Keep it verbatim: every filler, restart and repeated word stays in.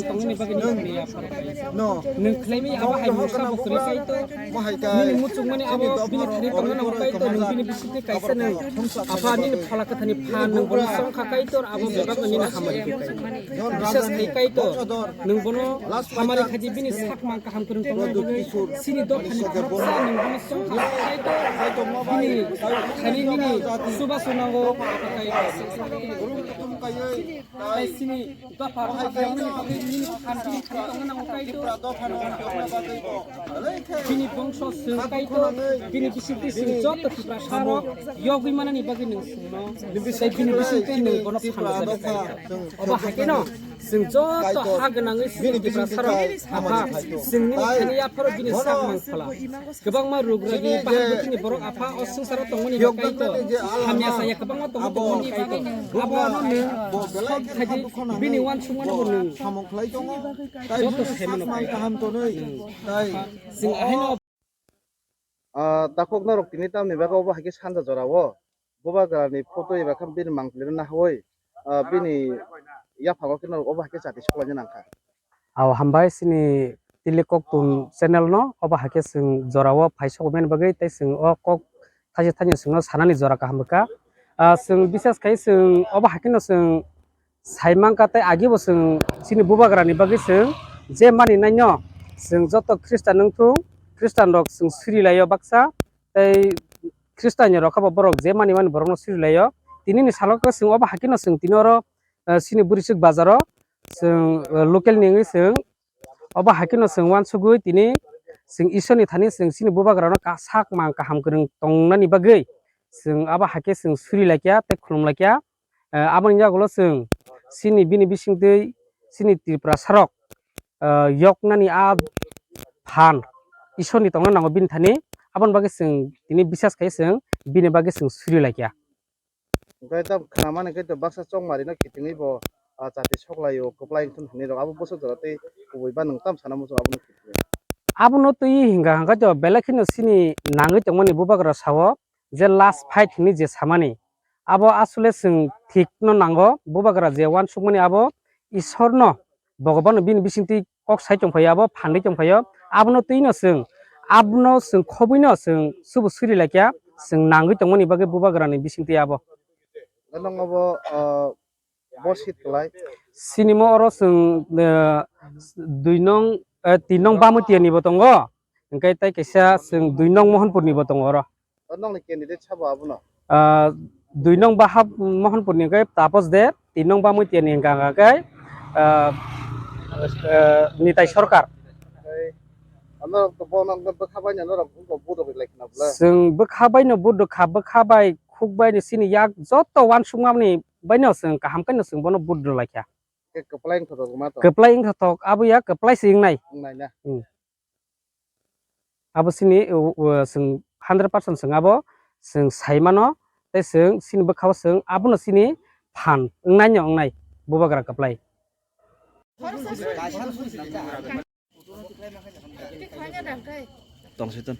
Tongmani bagwi nini thani yapharok kaitor. No. Nwng khlaimani abo hai mungsa bo kwrwi kaitor. Nini muchungmani abo bini thani tongna nango kaitor, nwng bini bisingtwi kaisa nwng apha nini phola kwthani phan nwng bono chongkha kaitor, abo bebak nini hamari kaitor. Bisas khai kaitor, nwng bono hamari khaidi bini sakmang kaham kwrwng tongna bagwi chini dophani khoroksa nwng bono chongkha kaitor. Bini thani nini chubachu nango kaitor. Tei chini dopha rok nini phan bini thani tongna nango kaitor. Bini bongso chwng kaitor, bini bisingtwi chwng joto Tiprasa rok yogwi manani bagwi nwng chwngno tei bini bisingtwi nwng bono phan rwjak kaitor. Obo hai kheno chwng joto ha gwnangwi chwng Tiprasa rok apha chwng nini thani yapharo bini sak mang phola. Kwbangma rugrani bahai bwtwini borok apha o swngcharo tongmani bagwi kaitor. Hamya saya kwbangma tongo tongmani kaitor. Abo ano nwng sok thagi bini uansukmani bo nwng samung khlai tongo. Joto saimano kaitor. Chwng ahaino. Ah, takhuk norok tini tamni bagwi obo hai khe sanja jora o. Bubagrani photo eba khe bini mangpili rwna hoi, ah, bini yaphango khe norok obo hai khe chati suklaina nangkha. Aw hambai chini Tili Koktun channel no obo hai khe chwng jora o phai sokmani bagwi tei chwng o kok thaisa thaini chwngno sanani jora kaham rwkha. Ah, chwng bisas khai chwng obo hai kheno chwng sai mankha tei agi bo chwng chini Bubagrani bagwi chwng je mani naino chwng joto Khristan wngthung, Khristan rok chwng suri laio baksa tei Khristaini rokha bo borok je mani mani borokno suri laio. Tinini salo khe chwng obo hai kheno chwng tini oro, eh, chini Burisik bazaro chwng, eh, local ni wngwi chwng obo hai kheno chwng uansugwi tini chwng Isorni thani chwng chini Bubagrano ka-, sak mang kaham kwrwng tongnani bagwi chwng abo hai khe chwng suri laikha tei khulum laikha. Eh, aboni yagulo chwng chini bini bisingtwi chini Tiprasarok, eh, yoknani a phan Isorni tongna nango bini thani, aboni bagwi chwng tini bisas khai chwng bini bagwi chwng suri laikha. Hwnkhe tam khnamani khe to baksa chongmarino kitingwi bo, ah, chati soklaio, kwplai wngthun hwnwi rok abo bwswk jora tei kubui ba nwng tam sana muchung abono kitingwi. Abono twi hwnkha hwnkhe to belai kheno chini nangwi tongmani Bubagra sao je last fight hwnwi je samani abo asole chwng thik no nango. Bubagra je uansukmani abo Isorno Bhagabano bini bisingtwi kok sai tongphaio, abo phandwi tongphaio. Abono twino chwng, abono chwng khobwino chwng subu suri laikha, chwng nangwi tongmani bagwi Bubagrani bisingtwi abo. Nang abo, ah, bo seat kwlai? Sinimo oro chwng, eh, dui nong, eh, tin nong Bamutiani bo tongo, hwnkhe tei kaisa chwng dui nong Mohanpurni bo tongo oro. O nokni candidate sabo abono? Ah, dui nong Bahab Mohanpurni hwnkhe Tapos Deb, tin nong Bamutiani hwnkha hwnkha khe, ah, ah, Nitai Sarkar. Oke. Norok to bo nang bwkha bai no norok wngkha vote rwlai khna bwle? Chwng bwkha bai no vote rwkha, bwkha bai khuk bai ni chini yak joto uansukmani bai no chwng kaham khe no chwng bono vote rwlaikha. Khe kwplai wngthotok ma to? Kwplai wngthotok, abo ya kwplai se wngnai. Wngnai na? Hmm. Abo chini, o, o, chwng hundred percent chwng abo chwng sai mano, tei chwng chini bwkha-o chwng abono chini phan wngnaino wngnai Bubagra kwplai. Tong se ton.